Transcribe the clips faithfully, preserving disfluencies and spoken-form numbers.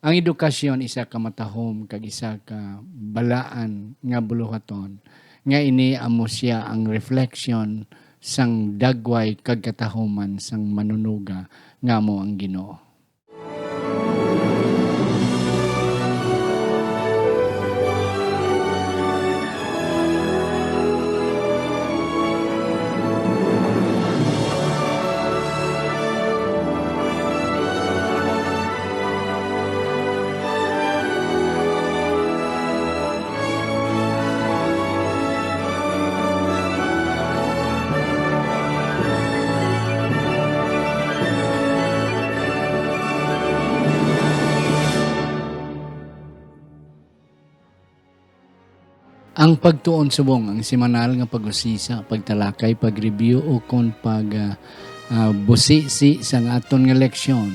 Ang edukasyon isa ka matahom kag isa ka balaan nga buluhaton, nga ini amo sia ang reflection sang dagway kag katahuman sang Manunuga nga amo ang Ginoo. Ang pagtuon subong ang semanal nga pag-usisa, pagtalakay, pag-review, ukon pag, ah, ah, busisi sang aton nga leksyon.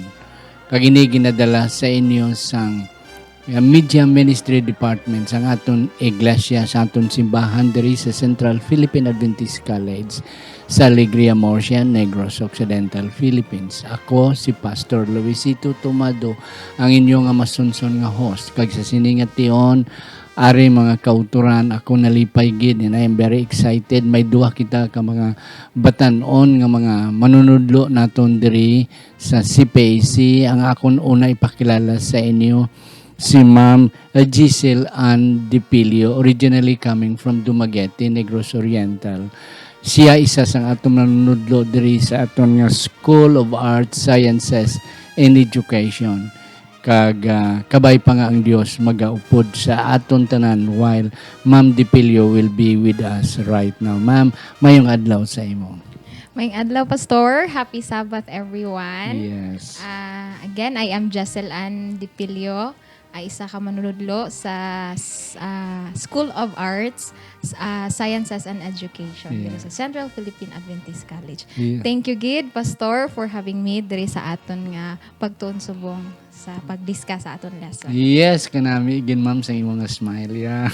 Kag ini ginadala sa inyo sang, ah, Media Ministry Department sang aton iglesia, sa aton simbahan diri sa Central Philippine Adventist College sa Alegria Murcia, Negros Occidental, Philippines. Ako si Pastor Luisito Tomado, ang inyo nga masunson nga host. Kag sa sini nga tion, ari mga kautoran, ako nalipay gid and I am very excited. May duha kita ka mga batan-on nga mga manunudlo naton diri sa C P A C. Ang akon una ipakilala sa inyo, si Ma'am Giselle Ann Dipilio, originally coming from Dumaguete, Negros Oriental. Siya isa sang aton manunudlo diri sa aton nga School of Arts, Sciences, and Education. Kag, ah, kabay pa nga ang Dios magaupod sa aton tanan while Ma'am Dipilio will be with us right now. Ma'am, mayong adlaw sa imo. Mayong adlaw, Pastor. Happy Sabbath, everyone. Yes. Ah, again, I am Jesel Ann Dipilio, ay isa ka manunudlo sa s-, ah, School of Arts, s-, ah, Sciences and Education diri sa Yes. Central Philippine Adventist College. Yeah. Thank you gid, Pastor, for having me diri sa aton nga pagtuon subong sa pag-discuss sa aton lesson. Yes, kanami gid, ma'am, sa imo nga smile. Yeah.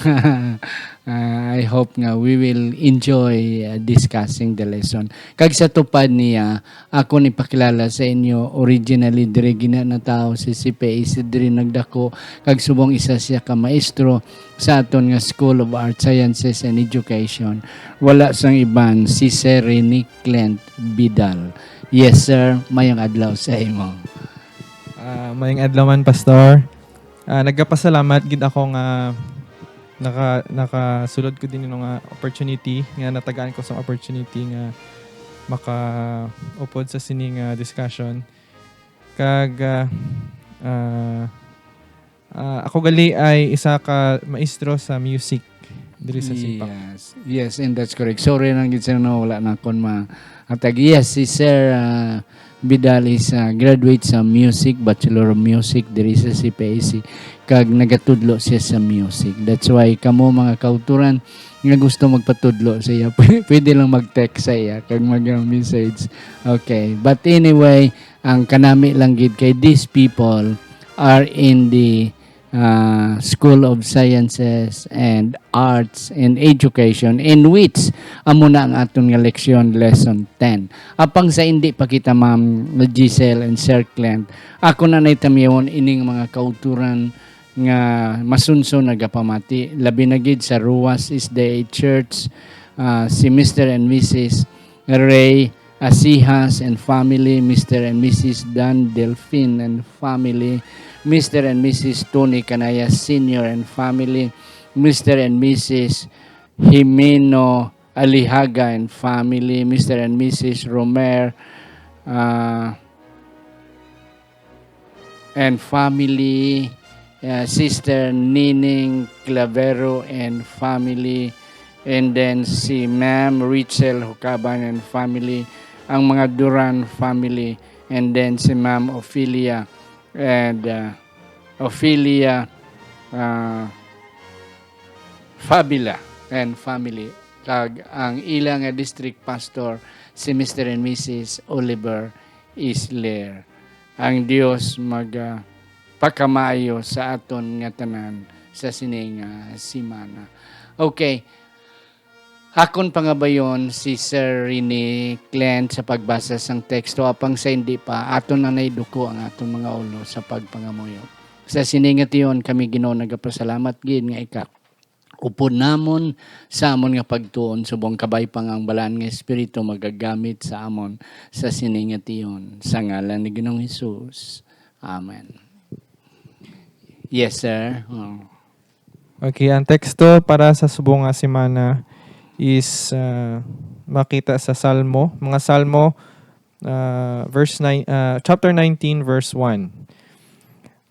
Ah, I hope nga we will enjoy, uh, discussing the lesson. Kag sa tupad niya, ako ni pakilala sa inyo, originally diri gina natawo si C P A C, diri nagdako, kag subong isa siya ka maestro sa aton nga School of Arts, Sciences, and Education. Wala sang iban, si Sir Rene Clint Vidal. Yes, sir. Mayong adlaw sa imo. Ah, mayong adlaw man, Pastor. Ah, nagapasalamat gid ako nga naka-, nakasulod ko din ino nga opportunity, nga natagaan ko sa opportunity nga makaupod sa sini nga discussion. Kag, ah, ah, ah, ako gali ay isa ka maestro sa music diri sa Sipak. Yes. Yes, and that's correct. Sorry lang gid, sir, no, wala na akon ma-, atag. Yes, si Sir, ah, Vidal is, ah, graduate sa music, Bachelor of Music diri sa C P A C, kag nagatudlo siya sa music. That's why kamo, mga kauturan, nga gusto magpatudlo sa iya, pwede, pwede lang mag-text sa iya kag mag-message. Okay. But anyway, ang kanami lang gid kay these people are in the, ah, School of Sciences and Arts and Education, in which amo na ang aton nga leksyon, lesson ten. Apang sa indi pa kita, Ma'am Giselle and Sir Clint, ako na nay tamyawon ining mga kauturan nga masunson nagapamati, labi na gid sa Ruas S D A Church, ah, si Mister and Missus Ray Asijas and family, Mister and Missus Dan Delfin and family, Mister and Missus Tony Canaya Senior and family, Mister and Missus Jimeno Alijaga and family, Mister and Missus Romer, ah, and family, uh, Sister Nining Clavero and family, and then si Ma'am Rachel Hukaban and family, ang mga Duran family, and then si Ma'am Ophelia and, uh, Ophelia, uh, Fabila and family, kag ang ila nga district pastor, si Mister and Missus Oliver Isler. Ang Dios mag, ah, pakamaayo sa aton nga tanan sa sini nga semana. Okay. Akon pangabayon si Sir Rene Clint sa pagbasa sang teksto, apang sa hindi pa, aton na naiduko ang aton mga ulo sa pagpangamuyo. Sa sini nga tion kami, Ginoo, nagapasalamat gid nga ika upod namon sa amon nga pagtuon, subong kabay pa nga ang Balaan nga Espiritu magagamit sa amon sa sini nga tion. Sa ngalan ni Ginoong Hesus. Amen. Yes, sir. Oh. Okay, ang teksto para sa subong nga semana is ah, makita sa Salmo, mga Salmo, ah, verse nine, ah, chapter nineteen, verse one.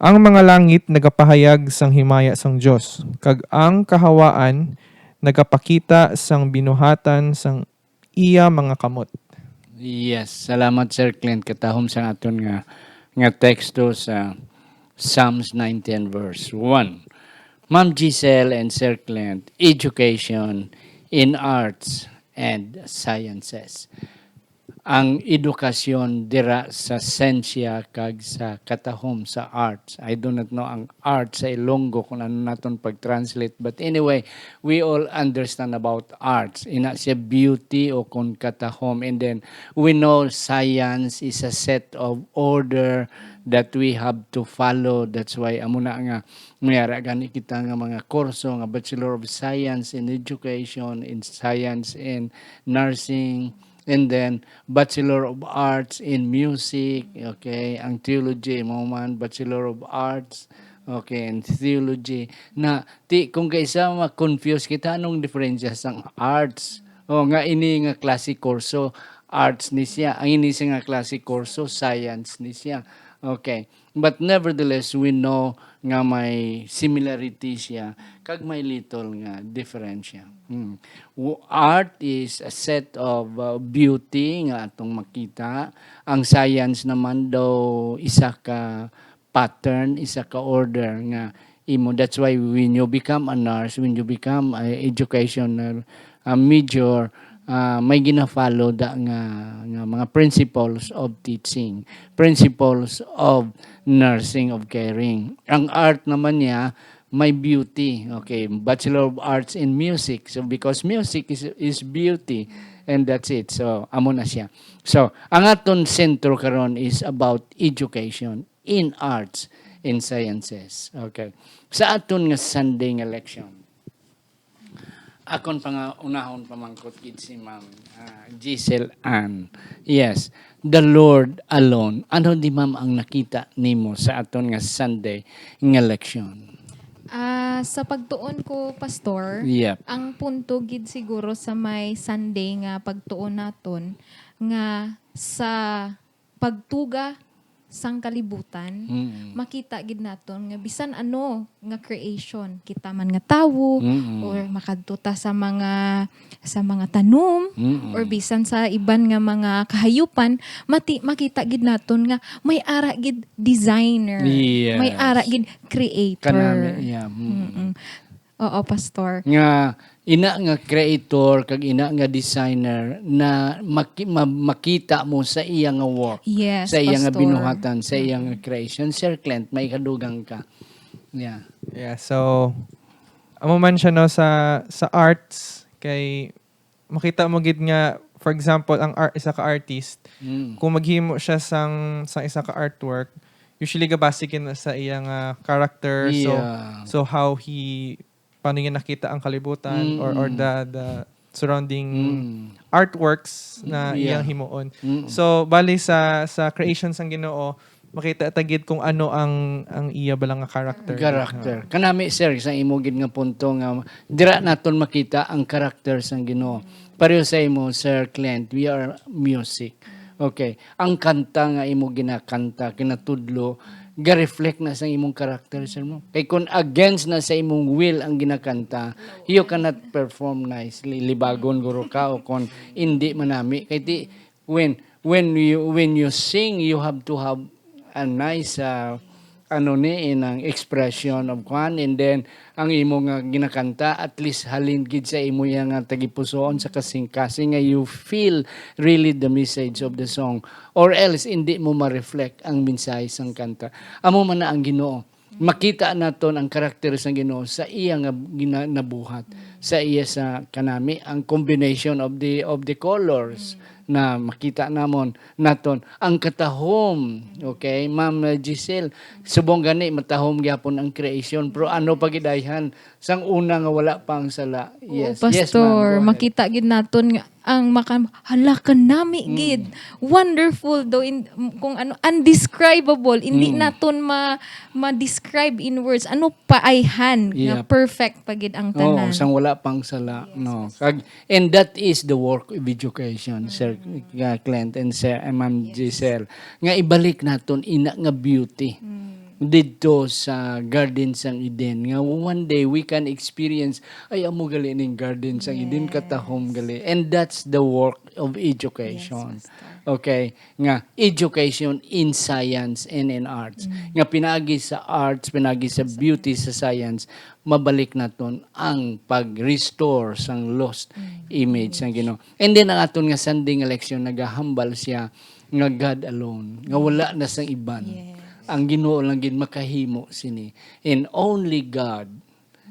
Ang mga langit nagapahayag sang himaya sang Dios, kag ang kahawaan nagapakita sang binuhatan sang iya mga kamot. Yes, salamat, Sir Clint. Katahom sa aton nga, nga teksto sa Psalms nineteen, verse one. Ma'am Giselle and Sir Clint, education in arts and sciences. Ang edukasyon dira sa sensya kag sa katahom sa arts. I do not know ang arts sa Ilonggo kung ano naton pag-translate. But anyway, we all understand about arts. Ina siya beauty o kung katahom. And then, we know science is a set of order that we have to follow. That's why amo na nga may ara gani kita nga mga kurso nga Bachelor of Science in Education, in Science in Nursing, and then Bachelor of Arts in Music, okay, ang theology mo man, Bachelor of Arts, okay, and theology. Na, ti, kung kaisa ma-confuse kita, anong diferensya sang arts? O, nga ini nga klase kurso, arts ni siya. Ang ini siya nga klase kurso, science ni siya. Okay. But nevertheless, we know nga may similarity siya, kag may little nga difference siya. Hmm. W- Art is a set of uh, beauty nga atong makita. Ang science naman daw isa ka pattern, isa ka order nga imo. That's why when you become a nurse, when you become a educational uh, major, uh, may gina-follow da nga, nga mga principles of teaching, principles of nursing, of caring. Ang art naman niya, may beauty. Okay, Bachelor of Arts in Music. So, because music is, is beauty, and that's it. So, amo na siya. So, ang aton sentro karon is about education in arts and sciences. Okay. Sa aton nga Sunday nga leksyon, akon pa nga unahon pamangkot gid si Ma'am ah, Giselle Ann. Yes, the Lord alone. Ano di, ma'am, ang nakita nimo sa aton nga Sunday nga leksyon? Ah, sa pagtuon ko, Pastor, Yep. ang punto gid siguro sa may Sunday nga pagtuon naton nga sa pagtuga sang kalibutan, Mm. makita gid naton nga bisan ano nga creation, kita man nga tawo Mm. or makadto ta sa mga sa mga tanom Mm. or bisan sa iban nga mga kahayupan, mati, makita gid naton nga may ara gid designer, Yes. may ara gid creator. Kanami, yeah. Mm. Mm-mm. Oo, Pastor. Nga ina nga creator kag ina nga designer na maki- ma- makita mo sa iya nga work, Yes, sa iya nga Pastor. binuhatan, sa iya nga creation. Sir Clint, may kadugang ka. Yeah. Yeah, so amo man siya, no, sa sa arts, kay makita mo gid nga, for example, ang art, isa ka artist, Mm. kung maghimo siya sang sang isa ka artwork, usually gabase gid na sa iya nga character. So Yeah. so how he, paano niya nakita ang kalibutan, or or Mm. the the surrounding Mm. artworks na Yeah. iyang himuon. Mm. So bali sa sa creation sang Ginoo, makita ta gid kung ano ang ang iya bala nga character. Character. Kanami, sir, sa imo gid nga punto nga dira naton makita ang character sang Ginoo. Pareho sa imo, Sir Clint, we are music. Okay. Ang kanta nga imo ginakanta, kinatudlo, ga-reflect na sa imong character, sir, mo. Kay kung against na sa imong will ang ginakanta, you cannot perform nicely. Libagon guro ka o kung hindi manami. Kay ti, when when you when you sing, you have to have a nice uh, ano ni inang expression of kwan, and then ang imo nga ginakanta, at least halin gid sa imo yang nga tagipusoon sa kasing-kasing nga you feel really the message of the song, or else hindi mo ma-reflect ang mensahe sang kanta. Amo man na ang Ginoo. Makita naton ang karakter sang Ginoo sa iya nga gina- nabuhat, sa iya sa kanami, ang combination of the of the colors, na makita namon naton ang katahom. Okay, Ma'am Giselle, subong gani matahom gyapon ang creation, pero ano pa gid ayhan sang una nga wala pa ang sala? Oo, Yes, yes, ma'am, Pastor, go ahead. Makita gid naton nga ang maka-, hala, kanami Mm. gid. Wonderful daw, in, kung ano, undescribable, hindi Mm. naton ma-, ma-describe in words. Ano pa ayhan nga Yep. perfect pa gid ang Oo, tanan? sang wala pang sala, Yes, no? Pastor. Kag, and that is the work of education, Sir, Mm. uh, Clint and Sir, uh, Ma'am Yes. Giselle. Nga ibalik naton ina nga beauty Mm. didto sa Garden sang Eden, nga one day we can experience, "Ay, amo gali ning Garden sang Eden, katahom Yes. gali." And that's the work of education. Yes, Pastor. Okay? Nga education in science and in arts. Mm. Nga pinaagi sa arts, pinaagi sa Sa beauty, sa science, mabalik naton ang pag-restore sang lost Mm. image sang Ginoo. And then ang aton nga Sunday nga leksyon, nagahambal siya nga God alone, nga wala na sang iban. Yes. Ang Ginoo lang gid makahimo sini. And only God,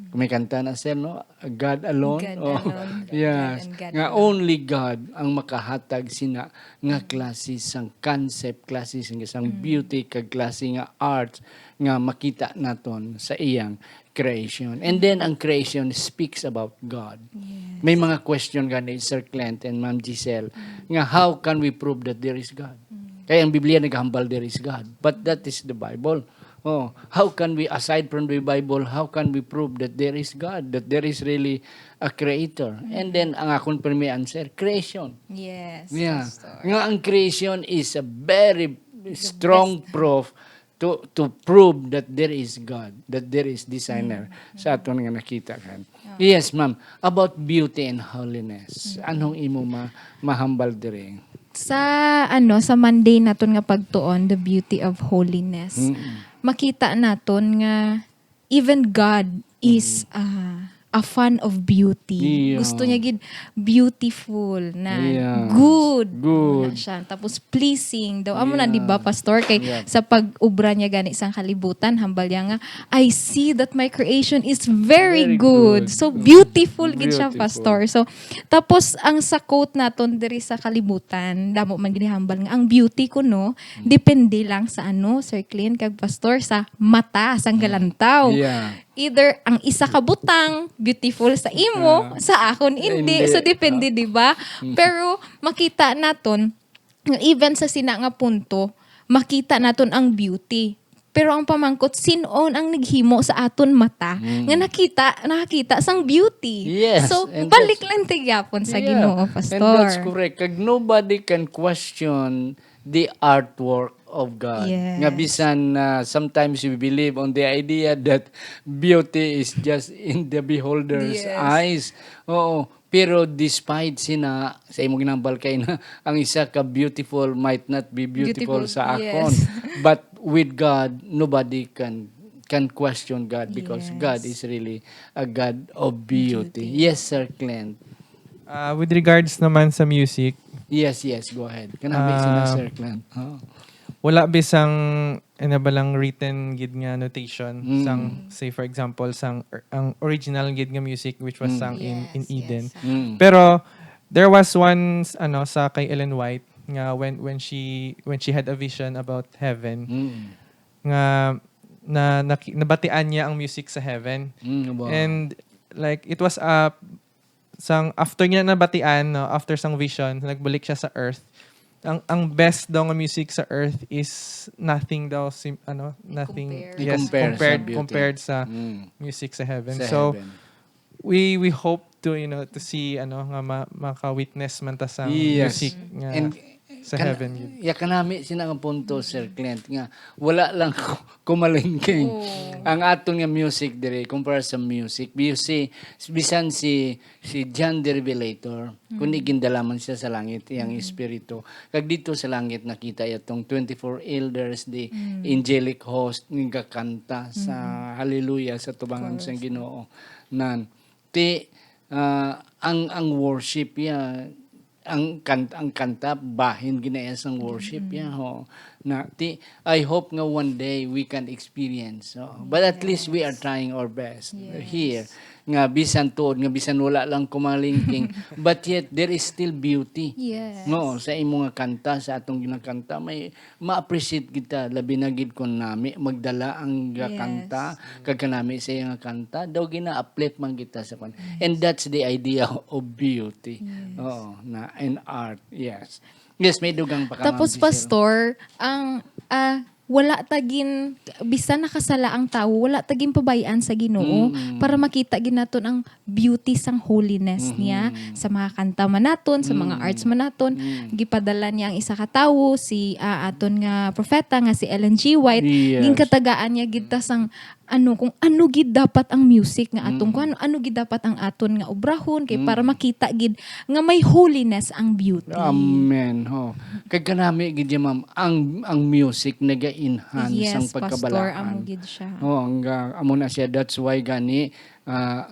kung may kanta na, sir, no? God alone. God Oh, alone. yes. God and God Nga alone. only God ang makahatag sina nga Mm. klase sang concept, klase sang, sang Mm. beauty, kag klase nga art nga makita naton sa iyang creation. And then ang creation speaks about God. Yes. May mga question gani, Sir Clint and Ma'am Giselle, Mm. nga how can we prove that there is God? Mm. Kaya ang Biblia naghambal there is God. But that is the Bible. Oh, how can we, aside from the Bible, how can we prove that there is God, that there is really a creator? And Mm. then, ang akon pa may answer, creation. Yes, Yeah. Pastor. Nga ang creation is a very The strong best. proof to, to prove that there is God, that there is designer Mm. sa aton nga nakita kan. Ah. Yes, ma'am. About beauty and holiness, Mm. anong imo ma-, mahambal diri? Sa, ano, sa Monday naton nga pagtuon, the beauty of holiness, Mm. makita naton nga even God is, Mm. ah, a fan of beauty. Yeah. Gusto niya gid beautiful na Yes. good. Good. Wala siya. Tapos pleasing daw. Amo na, di ba, Yeah. Pastor? Kay Yep. sa pag-ubra niya gani sang kalibutan, hambal niya nga, "I see that my creation is very Very good." good. So beautiful gid siya, Beautiful. Pastor. So, tapos ang sa quote naton diri sa kalibutan, damo man ginihambal nga ang beauty kuno, Mm. depende lang sa ano, Sir Clint, kag Pastor, sa mata sang Mm. galantaw. Yeah. Either ang isa ka butang beautiful sa imo, Ah. sa akon hindi. Hindi. So, depende, Ah. di ba? Mm. Pero makita naton nga even sa sina nga punto, makita naton ang beauty. Pero ang pamangkot, sin-on ang naghimo sa aton mata Mm. nga nakita, nakakita sang beauty? Yes, So, and balik that's lang ti gyapon sa Yeah, Ginoo, and Pastor. that's correct. Kag nobody can question the artwork of God. Yes. Nga bisan, uh, sometimes we believe on the idea that beauty is just in the beholder's Yes. eyes. Oo. Pero despite sina, sa imong ginambal kay na, ang isa ka beautiful might not be beautiful Beautiful, sa akon. yes. But with God, nobody can can question God because Yes. God is really a God of beauty. Beauty. Yes, Sir Clint. Ah, with regards naman sa music, Yes, yes, go ahead. Kanami sila, Ah, Sir Clint. Oh. wala bisang, ano ba lang, written gid nga notation Mm. sang, say, for example, sang, er, ang original gid nga music, which was Mm. sang in, in Yes, Eden. yes. Mm. Pero there was once, ano, sa kay Ellen White nga when, when she, when she had a vision about heaven, Mm. nga na, naki-, nabatian niya ang music sa heaven. Mm, wow. And, like, it was a, sang, after niya nabatian, no, after sang vision, nagbalik siya sa earth. Ang, ang best daw nga music sa earth is nothing daw, sim-, ano, nothing, Compare. yes, I-compare sa compared, beauty. compared sa Mm. music sa heaven. Sa So, heaven. we, we hope to, you know, to see, ano, nga ma-, maka-witness man ta sa Yes. music nga And sa kan-, heaven yun. ya kanami sina nga punto, Sir Clint, nga wala lang ko-, kumalingking Oo. ang aton nga music diri kumpara sa music. You see, bisan si, si John the Revelator, kundi Mm. gindala man siya sa langit, iyang Mm. espiritu. Kag dito sa langit, nakita iya tong twenty-four elders, the Mm. angelic host, nga gakanta sa Mm. hallelujah sa tubangan Chorus. sang Ginoo. Nan, ti, ah, ang, ang worship ya, ang kan-, ang kanta, bahin gid na iya sang worship ya, Mm. ho. Na, ti, I hope nga one day we can experience, ho. But at least we are Yes. trying our best Yes. here. nga bisan tuod nga bisan wala lang kumalingking, but yet there is still beauty. Yes. No, sa imo nga kanta, sa atong ginakanta, may ma-appreciate kita, labi na gid kung nami magdala ang Yes. gakanta, kag kanami sa iya nga kanta, daw gina-uplift man kita sa kwan. And that's the idea of beauty. Yes. Oo, na and art. Yes. Yes, may dugang pa ka, Tapos, Ma'am Giselle. Pastor, ang ah, wala ta gin, bisan nakasala ang tawo, wala ta gin pabayaan sa Ginoo Mm. para makita gid naton ang beauty sang holiness niya sa mga kanta man naton, sa mga Mm. arts man naton. Mm. Gipadala niya ang isa ka tawo, si ah, aton nga propeta nga si Ellen G. White. Yes. Ginkatagaan niya gid ta sang ano, kung ano gid dapat ang music nga aton Mm. kuan, ano gid dapat ang aton nga obrahon kay Mm. para makita gid nga may holiness ang beauty. Amen. Ho. Kag kanami gid yan, ma'am, ang ang music naga-enhance Yes, ang Pastor, pagkabalaan. Amo gid siya. Oh, ang ga- amo na siya, that's why gani ah,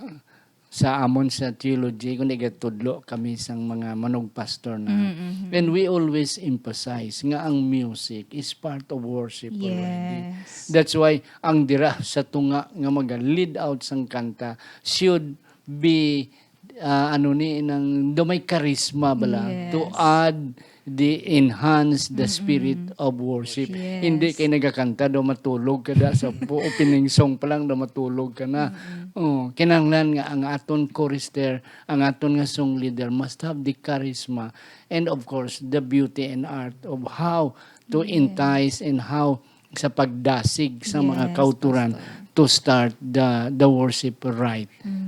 sa amon sa theology kung nagatudlo kami sang mga manugpastor na. Mm-hmm. And we always emphasize nga ang music is part of worship already. Yes. That's why ang dira sa tunga nga maga-lead out sang kanta should be ah, ano ni nang do may charisma bala Yes. to add the enhance the spirit of worship. Yes. Hindi kay nagakanta do matulog ka da sa pu- opening song pa lang do matulog ka na. Oh, kinahanglan nga ang aton chorister, ang aton nga song leader must have the charisma and of course the beauty and art of how to entice and how sa pagdasig sa mga Yes, kauturan Pastor. To start the the worship right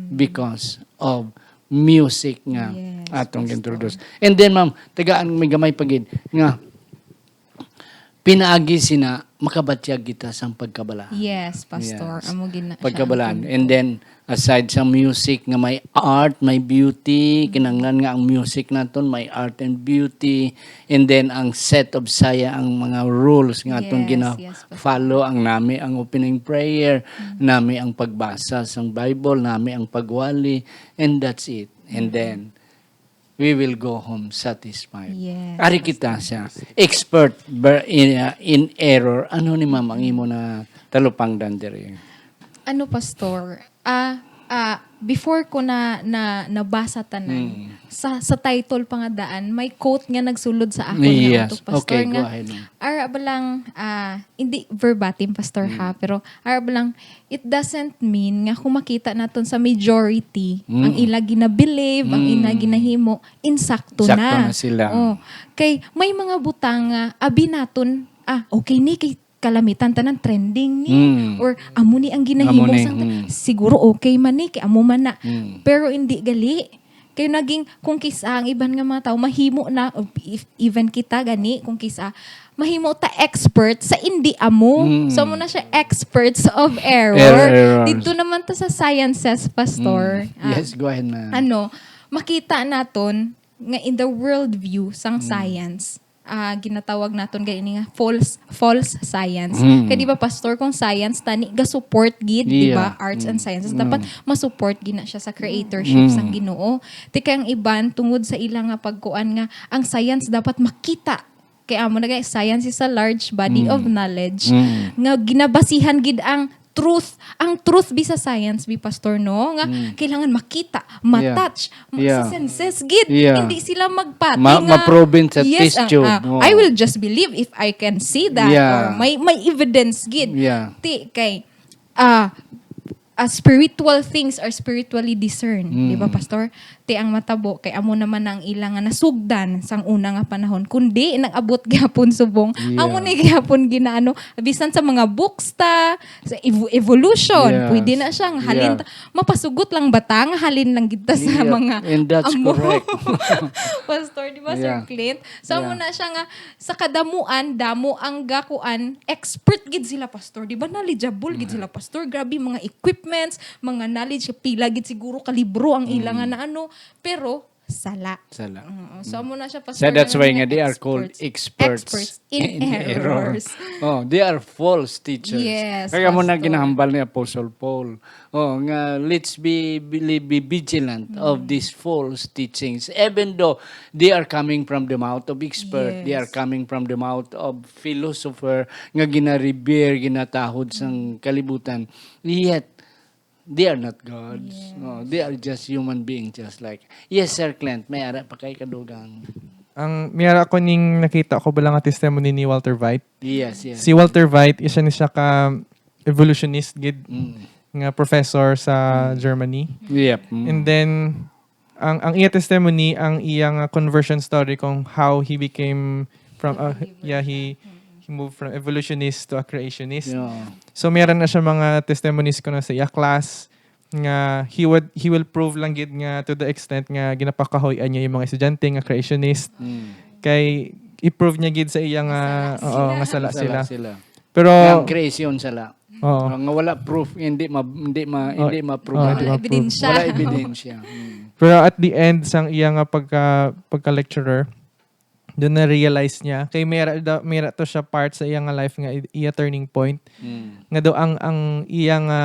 because of music nga Yes, atong Pastor. introduce. And then, ma'am, tagaan may gamay pa gid nga pinaagi sina makabatyag kita sang pagkabalaan. Yes, Pastor. Yes. Amo gid na siya Pagkabalaan. ang And then, aside sa music nga may art, may beauty, kinahanglan nga ang music naton may art and beauty, and then ang set of saya, ang mga rules nga aton Yes, gina- yes, Pastor. follow, ang nami ang opening prayer, nami ang pagbasa sang Bible, nami ang pagwali, and that's it. And then, we will go home satisfied. Yes, Ari kita sa expert ber- in, uh, in error. Ano ni ma'am ang imo na talupangdan diri? Ano, Pastor? Ah, ah, before ko na, na nabasa tanan, Mm. sa sa title pa nga daan, may quote nga nagsulod sa akon nga Yes. utok, Pastor, Okay, nga go ahead, ma'am. Ara ba lang, ah, hindi verbatim, Pastor, ha, Mm. pero ara ba lang, it doesn't mean nga kung makita naton sa majority, Mm. ang ila ginabilib, ang ila Mm. ginahimo, insakto Sakto na. na sila. Oh, kay may mga butang nga abi naton, ah, okay ni, kay kalamitan tanan trending ni, Mm. or amo ni ang ginahimo Amo ni, sang ta- mm. siguro okay man ni, kay amo man na. Mm. Pero hindi gali. Kay naging, kung kisa ang iban nga mga tao, mahimo na, if, even kita gani, kung kisa, mahimo ta expert sa hindi amo. Mm. So, amo na siya, experts of error. Error, errors. Dito naman ta sa sciences, Pastor. Mm. Ah, Yes, go ahead, ma'am. Ano, makita naton nga in the worldview sang Mm. science, ah, ginatawag naton gani nga false false science. Mm. Kay di ba, Pastor, kung science tani ga-support gid, di ba, Yeah. arts Mm. and sciences, Mm. dapat ma-support gid na siya sa creatorship Mm. sang Ginoo. Ti kay ang iban tungod sa ila nga pagkuan nga ang science dapat makita. Kay amo na gani, science is a large body Mm. of knowledge Mm. nga ginabasihan gid ang truth. Ang truth bi sa science bi, Pastor, no, nga Mm. kailangan makita, Yeah. ma-touch, ma- Yeah. sa senses gid. Yeah. Hindi sila magpati Ma- nga ma-proven sa yes, test ang, tube. ah, Oo. I will just believe if I can see that. Yeah. Or may may evidence gid. Yeah. Ti kay ah, ah, spiritual things are spiritually discerned, Mm. di ba, Pastor? Ti ang matabo kay amo naman ang ila nga nasugdan sang una nga panahon, kundi nag-abot gyapon subong. Yeah. Amo ni gyapon ginaano, bisan sa mga books ta, sa ev- evolution, Yes. pwede na siyang halin Yeah. ta- mapasugot lang ba ta nga halin lang gid ta sa Yeah. mga And that's amo. Correct. Pastor, di ba, Sir Yeah. Clint? So, amo Yeah. na siya nga, sa kadamuan, damo ang gakuan, expert gid sila, Pastor. Di ba, knowledgeable gid Mm. sila, Pastor? Grabe, mga equipments, mga knowledge, pila gid siguro ka libro ang ila nga Mm. naano. Pero, sala. Sala. Oo. So, amo na siya, Pastor, So that's nga why mga nga they are expert. called experts, Experts in errors. Oh, they are false teachers. Yes, Kaya mo na Pastor. ginahambal ni Apostle Paul. Oh, nga let's be, be, be vigilant Mm. of these false teachings. Even though they are coming from the mouth of expert, they are Yes. coming from the mouth of philosopher nga ginaribir, ginatahod sang kalibutan. Yet, They are not gods. Yes. No, they are just human beings just like. Yes, Sir Clint, may ara pa kay kadugang. Ang miyara ko ning nakita ko bala nga testimony ni Walter White. Yes, yes. Si Walter White, isa ni siya ka evolutionist gid Mm. nga professor sa Germany. Yep. Mm. And then ang ang iya testimony, ang iya nga conversion story kung how he became from uh, yeah, he he moved from evolutionist to a creationist. Yeah. So meron na siya mga testimonies ko na sa iya class nga he would he will prove lang gid nga to the extent nga ginapakahoy-an niya yung mga estudyante nga creationist Mm. kay i-prove niya gid sa iya nga Masala oo sila. nga sala Sala sila. sila. Pero Ang creation sala. oo. Nga wala proof, hindi ma, hindi ma, Oh, hindi ma-prove. oh, Wala hindi ma-prove. ebidensya. Wala ebidensya. Mm. Pero at the end sang iya nga pagka pagka-lecturer, doon na-realize niya kay mera da- mera to siya part sa iya nga life nga i- iya turning point Mm. nga daw ang ang iya nga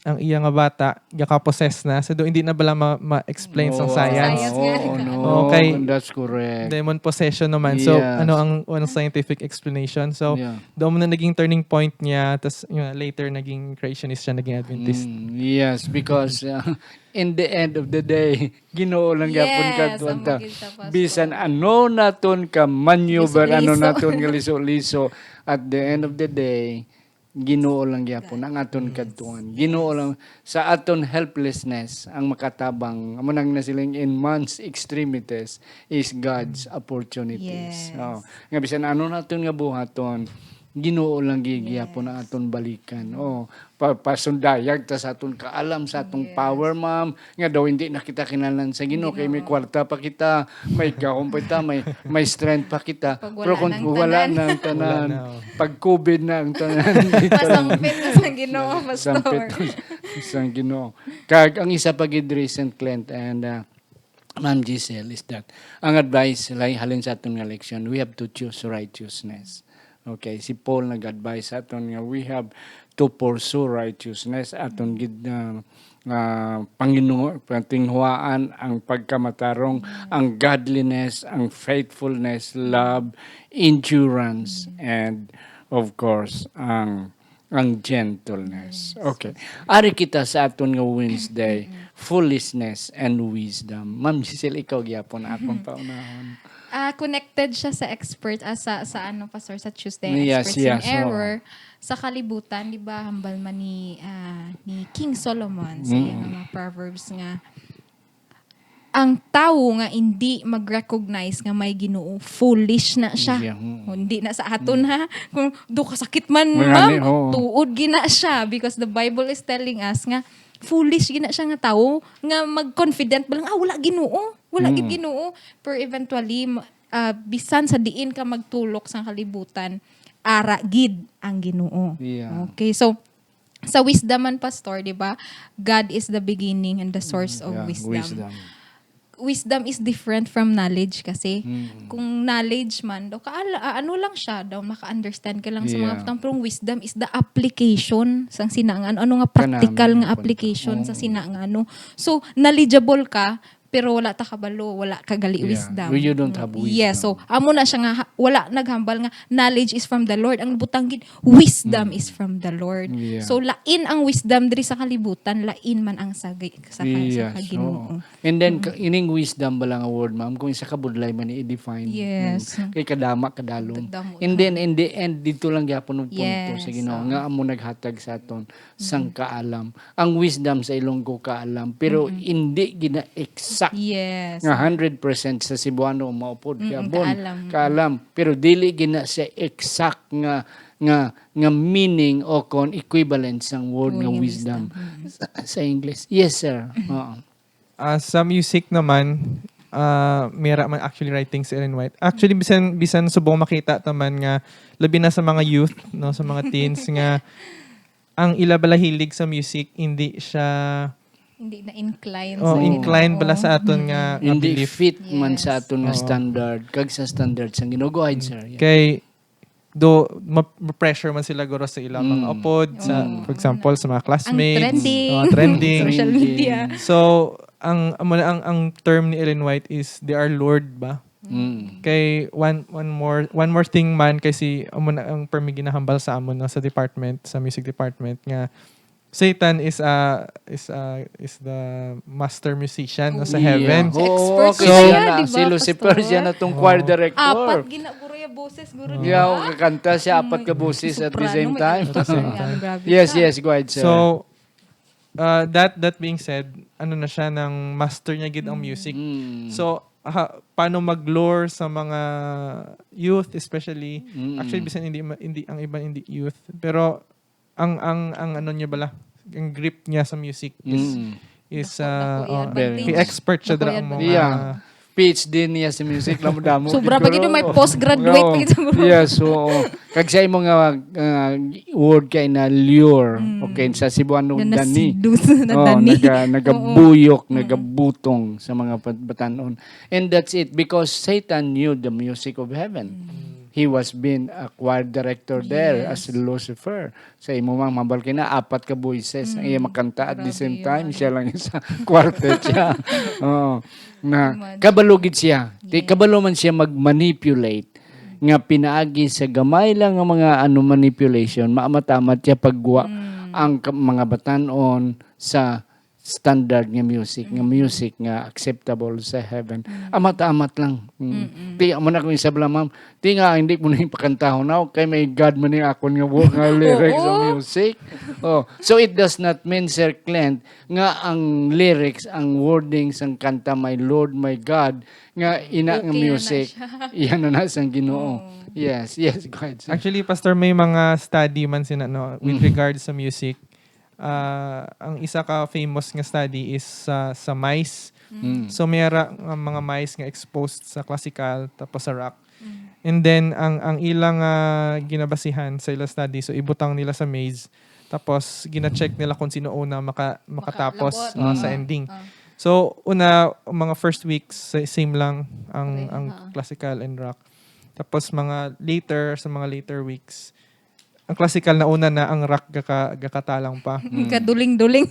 ang iya nga bata gaka-possess na so do hindi na bala ma- ma-explain sang Oo, science. Science nga. Oo, no, Okay. That's correct. Demon possession naman. So, Yes. ano ang ang scientific explanation? So, Yeah. doon mo na naging turning point niya, tas yun, later naging creationist siya, naging Adventist. Mm, yes, because uh, in the end of the day, Ginoo lang gyapon Yes, kadto ang ta. magkita, Pastor. Bisan ano naton ka maneuver, ano Liso-liso. naton nga liso-liso, at the end of the day, Ginoo lang gyapon ang aton kadtuan. Ginoo lang sa aton helplessness ang makatabang. Amo nang nasiling in man's extremities is God's opportunities. Yes. Oh, nga bisan ano naton nga buhaton, Ginoo lang gyapon ang aton balikan. Oh, pa pasundayag ta sa aton kaalam, sa atong Yes. power, ma'am, nga daw hindi na kita kinahanglan sa Ginoo kay may Ginoo. kwarta pa kita, may gahom pa kita, may may strength pa kita. Pag wala Pero kung na ang wala tanan. na ang tanan, Wala na, oh. pag COVID na ang tanan, Masangpit na sa Ginoo, Pastor. Sampit sa Ginoo. Kag ang isa pa gid recent, Clint and uh, Ma'am Giselle, is that ang advice lay halin sa aton nga leksyon, we have to choose righteousness. Okay, si Paul nag-advise sa aton nga we have to pursue righteousness, aton gid uh, uh, panginu- patinghuaan ang pagkamatarong, ang godliness, ang faithfulness, love, endurance, and of course, ang ang gentleness. Okay. Ari kita sa aton nga Wednesday, foolishness and wisdom. Ma'am Giselle, ikaw gyapon akong paunahon. Ah, connected siya sa expert ah, sa sa ano, Pastor, sa Tuesday Yes, Experts in yes, oo. Error. Sa kalibutan, di ba, hambal man ni ah, ni King Solomon sa iyang mga proverbs nga ang tawo nga hindi mag-recognize nga may Ginoo, foolish na siya. Yeah, mm. O, hindi na sa aton ha. Kung do kasakit man, Mga ma'am, ni- oo. tuod gina siya because the Bible is telling us nga foolish gina siya nga tawo nga mag-confident ba lang, ah, wala Ginoo. Wala gid Ginoo. Pero eventually, ma- ah, bisan sa diin ka magtulok sa kalibutan, ara gid ang Ginoo. Yeah. Okay, so sa wisdom man, Pastor, di ba? God is the beginning and the source of Yeah, wisdom. wisdom. Wisdom is different from knowledge kasi Mm. kung knowledge man daw kaala, ah, ano lang siya daw maka-understand ka lang sa mga Yeah. butang, pero ang wisdom is the application sang sina nga ano, ano nga practical Kanami nga nga application punto. sa sina nga ano. So knowledgeable ka pero wala ta kabalo, wala ka gali Yeah. wisdom. You don't have Yes, wisdom. so amo na siya nga ha- wala naghambal nga knowledge is from the Lord. Ang butang gid wisdom is from the Lord. Yeah. So lain ang wisdom diri sa kalibutan, lain man ang sa gi- sa, sa Yes, Ginoo. Oo. And then, ka- ining wisdom ba lang nga word, ma'am, kung isa ka budlay man i-define. Yes. Mm. Kay kadama, kadalom. Kadamo And na. then, in the end, dito lang gyapon ang punto Yes, sa Ginoo oo. nga amo naghatag sa aton sang kaalam. Ang wisdom sa Ilonggo kaalam, pero hindi gina-exact Yes. nga hundred percent sa Cebuano maupod. Mm, Kaya bon, kaalam. Kaalam. Pero dili gina siya exact nga nga nga meaning o kon equivalent sang word Oo, nga nga wisdom wisdom. Mm. sa, sa English. Yes, sir. Oo. Ah, sa music naman, ah, mira man actually writing si Ellen White. Actually, bisan bisan subong makita ta man nga labi na sa mga youth, no, sa mga teens nga ang ila bala hilig sa music hindi siya Hindi na inclined. oh, sa inclined Ginoo. bala sa aton nga, nga Hindi belief. fit man sa Yes. aton nga Oo. standard kag sa standard sang Ginoo. Go ahead, sir. Yeah. Kay do ma- ma-pressure man sila guro sa ilang mga Mm. upod sa Oo. for example sa mga classmates, trending. mga trending. Social media. So, ang amo na ang ang term ni Ellen White is they are lured ba? Mm. Kay one one more one more thing man kay si amo na ang permi ginahambal sa amon no, sa department, sa music department nga Satan is, uh, is, uh, is the master musician, no, sa Yeah. heaven. Oo, Expert kay siya siya na, na, di si ba, Lucifer, Pastor? Siya na tong choir Oo. director. Apat, gina, guro ya boses, guro, di Yeah, ba? kakanta siya apat ka Mm, boses at the soprano, same may time. alto, may ano, grabe Yes, ka. yes, go ahead, sir. So, uh, that that being said, ano na siya, nang master niya gid ang music. Mm. So, ha, paano mag-lure sa mga youth especially? Mm. Actually, bisan hindi ma- hindi ang iba hindi youth, pero ang ang ang ano niya bala, ang grip niya sa music is Mm. is Dako, uh, dako iya oh, Very advantage. expert siya Dako dira iya ang mga advantage. Yeah. P H D niya sa music, lamdamo. Sobra pa gid, may Siguro. postgraduate Oo. pa gid siguro. Yes, oo. Kag sa imo nga uh, word kay na lure. Mm. Okay, sa Cebuano, Na dani. nasidus, na Oh, dani. naga, Oo. nagabuyok, Mm. nagabutong sa mga pat- batanon. And that's it, because Satan knew the music of heaven. Mm. He was been a choir director there as Yes. Lucifer. Sa imo mang mabal kay na apat ka voices ang iya Mm. makanta at the Grabe same yun, time, ano. Siya lang sa quartet siya. Oo. Na Imagine. kabalo gid siya. Ti Yes. kabalo man siya mag-manipulate nga pinaagi sa gamay lang nga mga ano manipulation, maamat-amat siya pagwa Mm. ang ka- mga batanon sa standard nga music, nga music nga acceptable sa heaven. Amat-amat lang. Mm. Mm-mm. Ti amo na kung isab lang, ma'am. Ti nga hindi mo na yung pakantahon na kay may God man yung akon nga wo- nga lyrics sa Oo. music. Oh, so it does not mean, Sir Clint, nga ang lyrics, ang wording sang kanta, "My Lord, my God," nga ina nga Okay na na music, siya. Iya na na sang Ginoo. Oo. Yes, yes, go ahead, sir. Actually, Pastor, may mga study man sina, no, with Mm. regards sa music. Ah, ang isa ka famous nga study is sa sa mice. Mm. So may ara nga mga mice nga exposed sa classical tapos sa rock. And then ang ang ilang ah, ginabasihan sa ilang study, so ibutang nila sa maze, tapos gina-check nila kung sino una maka, makatapos Makalabot. ah, sa Mm. ending. Ah. So una, mga first weeks sa- same lang ang Okay, ang ah. classical and rock. Tapos mga later, sa mga later weeks, ang classical na una na, ang rock gaka, gakatalang pa. Kaduling-duling.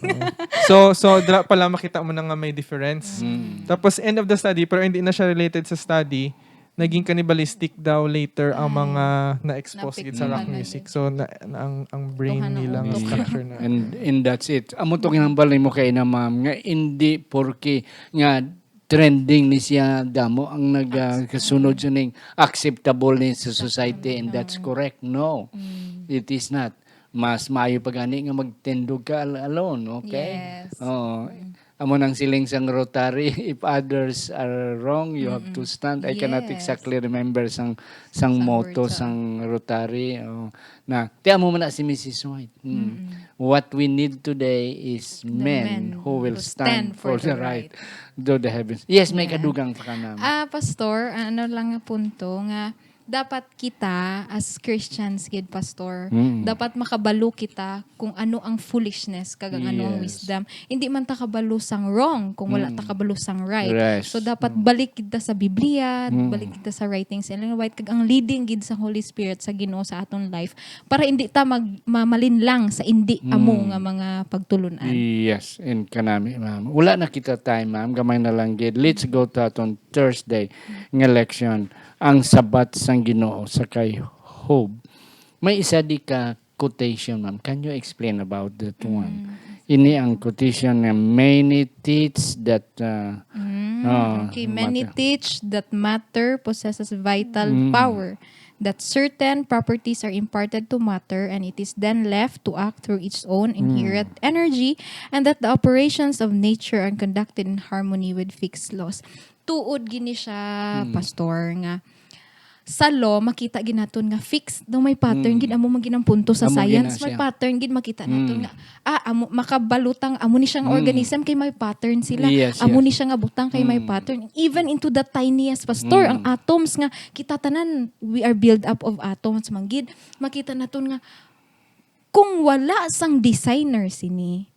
So so dira pala makita mo na nga may difference. Mm. Tapos end of the study, pero hindi na siya related sa study, naging cannibalistic daw later ang Ay. mga na-expose gid sa rock Napiktuhan na music. gid. So na, na ang ang brain Tuhan ang nila nga utok. structure na. And and that's it. Amo to ginambal nimo kay na, ma'am, nga hindi porke nga trending ni siya damo ang nagkasunod sa ning acceptable ni sa society, and that's correct. No, Mm. it is not. Mas maayo pa gani nga magtindog ka al- alone, okay? Yes. Oo. Amo nang siling sang Rotary, if others are wrong, you have to stand. I cannot Yes. exactly remember sang sang Sang motto words, ah. sang Rotary. Oh, na ti amo man na si Missus White. Mm. What we need today is men, Men who will who stand, stand for for the the right right. to the heavens. Yes, may Yeah. kadugang pa ka na. Ah, Pastor, ano lang nga punto nga dapat kita as Christians gid, Pastor, Mm. dapat makabalo kita kung ano ang foolishness kag ang ano ang Yes. wisdom. Hindi man ta kabalo sang wrong kung wala Mm. ta kabalo sang right. Yes. So dapat balik kita sa Biblia, Mm. balik kita sa writings ni Ellen White kag ang leading gid sa Holy Spirit sa Ginoo sa aton life para hindi ta mag mamalin lang sa hindi amo Mm. nga mga pagtulun-an. Yes, and kanami, ma'am. Wala na kita time, ma'am. Gamay na lang gid. Let's go to aton Thursday nga leksyon, ang Sabat sang Ginoo sa kay Job. May isa di ka quotation, ma'am. Can you explain about that one? Ini ang quotation nga, "Many teach that uh, Mm, ah, okay, many matter." teach that matter possesses vital Mm. power, that certain properties are imparted to matter and it is then left to act through its own inherent energy, and that the operations of nature are conducted in harmony with fixed laws. Tuod gini siya, Pastor, nga sa law, makita gid naton nga fixed daw may pattern gid amo man gid ang punto sa Amo gid na science, may siya. Pattern gid makita naton Mm. nga ah amo makabalutang amo ni siyang Mm. organism kay may pattern sila. Yes, Amo yes. ni siya nga butang kay may Mm. pattern. Even into the tiniest, Pastor, ang Mm. atoms nga kita tanan, we are built up of atoms man gid. Makita naton nga kung wala sang designer sini,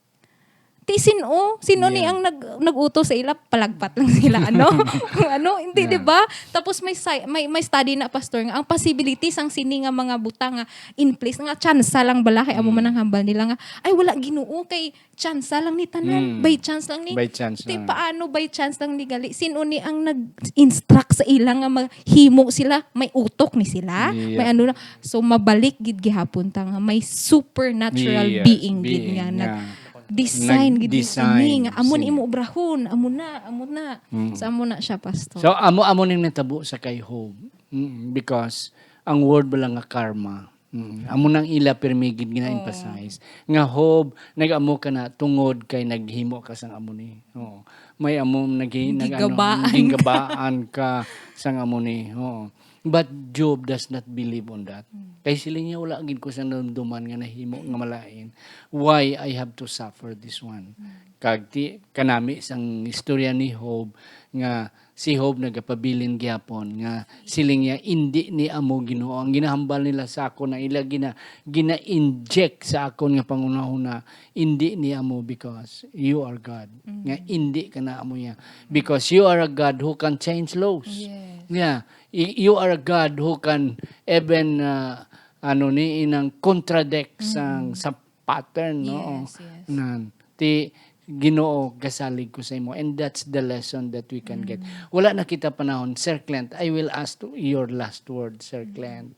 Ti sino? Sino ni Yeah. ang nag-, nag-utos sa ila? Palagpat lang sila, ano? Kung ano, hindi, Yeah. di ba? Tapos may sci-, may, may study na, Pastor, nga ang possibility sang sini nga mga butang nga in place, nga tsansa lang bala, kay amo Mm. man ang hambal nila nga, "Ay, wala, Ginoo, kay tsansa lang ni tanan. Mm. By chance lang ni." By chance Ti lang. paano by chance lang ni gali? Sino ni ang nag-instruct sa ila nga mahimo sila? May utok ni sila? Yeah. May ano na? So, mabalik gid gihapon ta nga may supernatural Yes, being gid being nga nga nag-, design gid ni Nag-design, kami nga amo ni sige. imo obrahon, amo na, amo na. Mm. So, amo na siya, Pastor. So, amo, amo ning natabo sa kay Job. Mm, because ang word bala nga karma, mm, amo nang ila pirmi gid gina-emphasize. Oh. Nga, Job, nag-amo ka na tungod kay naghimo ka sang amo ni. Oo. May amo, naghi-, nag-, ano, Gigabaan ka. gigabaan ka sang amo ni. Oo. But Job does not believe on that. Mm. Kay siling niya, "Wala gid ko sang nadumduman nga nahimo nga malain. Why I have to suffer this one?" Mm. Kag ti-, kanami sang istorya ni Job, nga si Job nagapabilin gyapon, nga siling niya, "Indi ni amo, Ginoo." Ang ginahambal nila sa akon, ang ila gina-, gina-inject sa akon nga panghunahuna, "Indi ni amo, because you are God." Mm. Nga indi ka na amo niya. Because you are a God who can change laws. Yes. Yeah. Y-, you are a God who can even, uh, ano ni, inang contradict sang, Mm. sa pattern, no? Yes, yes. Nan, ti, "Ginoo, gasalig ko sa imo." And that's the lesson that we can get. Mm. Wala na kita panahon. Sir Clint, I will ask to your last word, Sir Mm. Clint.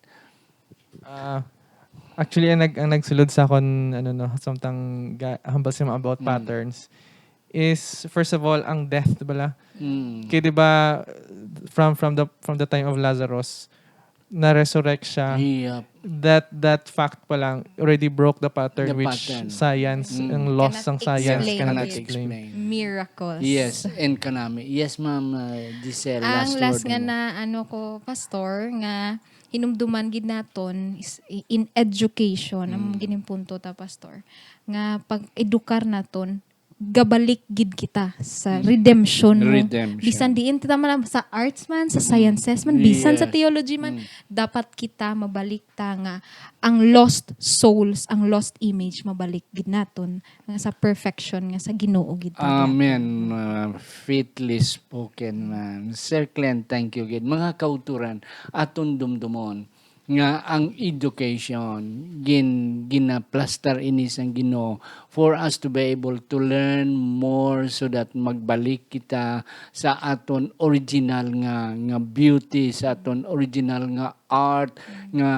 Ah, actually, ang nag-, ang nagsulod sa akon, ano, no, samtang ga-, hambal sa mga about Mm. patterns is, first of all, ang death, bala. Mm. Kay, di ba, from, from the, from the time of Lazarus, na-resurrect siya. Yep. That, that fact pa lang already broke the pattern The which pattern. science, Mm. ang laws Cannot sang science explain. cannot Cannot explain. explain. Miracles. Yes, and kanami. Yes, Ma'am, uh, Giselle, Ang last last word nga mo. na, ano ko, Pastor, nga hinumduman gid naton is i-, in education, ang Mm. gining punto ta, Pastor, nga pag-edukar naton, gabalik gid kita sa Mm. redemption mo. Redemption. Bisan diin kita man, sa arts man, sa Mm. sciences man, bisan sa Yes. theology man, Mm. dapat kita mabalik ta nga ang lost souls, ang lost image, mabalik gid naton nga sa perfection nga sa Ginoo gid ta Amen. gyapon. Uh, fitly spoken, ma'am. Sir Clint, thank you gid. Mga kauturan, aton dumdumon nga ang education gin-, ginaplastar ini sang Ginoo for us to be able to learn more so that magbalik kita sa aton original nga, nga beauty, sa aton original nga art, Mm. nga,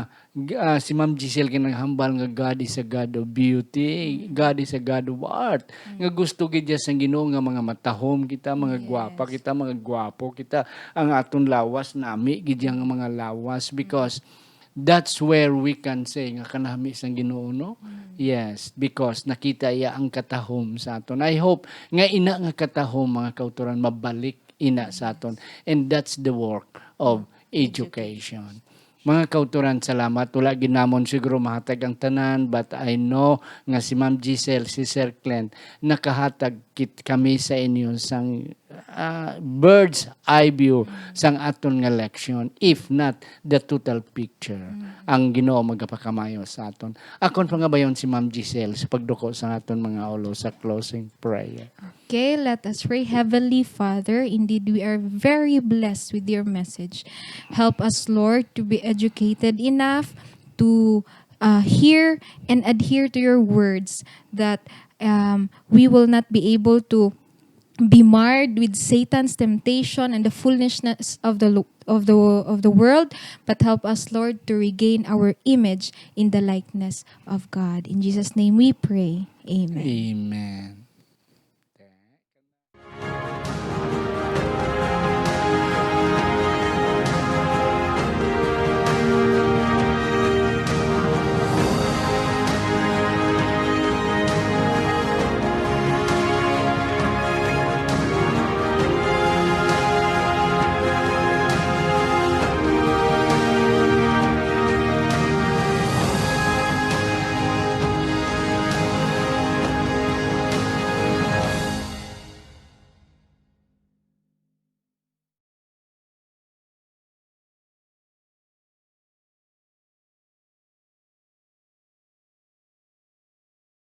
ah, si Ma'am Giselle kay naghambal nga God is a God of beauty, Mm. God is a God of art. Mm. Nga gusto gid siya sang Ginoo nga mga matahom kita, mga gwapa Yes. kita, mga gwapo kita. Ang aton lawas, nami gid yang mga lawas, Mm. because that's where we can say nga kanami sang Ginoo, no? Mm. Yes, because nakita iya ang katahom sa aton. I hope nga ina nga katahom, mga kauturan, mabalik ina sa aton. Yes. And that's the work of Education. education. Mga kauturan, salamat. Wala gid namon siguro mahatag ang tanan, but I know nga si Ma'am Giselle, si Sir Clint, nakahatag kit-, kami sa inyo sang, ah, bird's eye view Mm. sang aton nga leksyon, if not the total picture. Mm. Ang Ginoo magapakamayo sa aton. Akon pangabayon si Ma'am Giselle sa pagduko sa aton mga ulo sa closing prayer. Okay, let us pray. Heavenly Father, indeed, we are very blessed with your message. Help us, Lord, to be educated enough to, uh, hear and adhere to your words, that, um, we will not be able to be marred with Satan's temptation and the foolishness of the lo-, of the, of the world, but help us, Lord, to regain our image in the likeness of God. In Jesus' name we pray. Amen. Amen.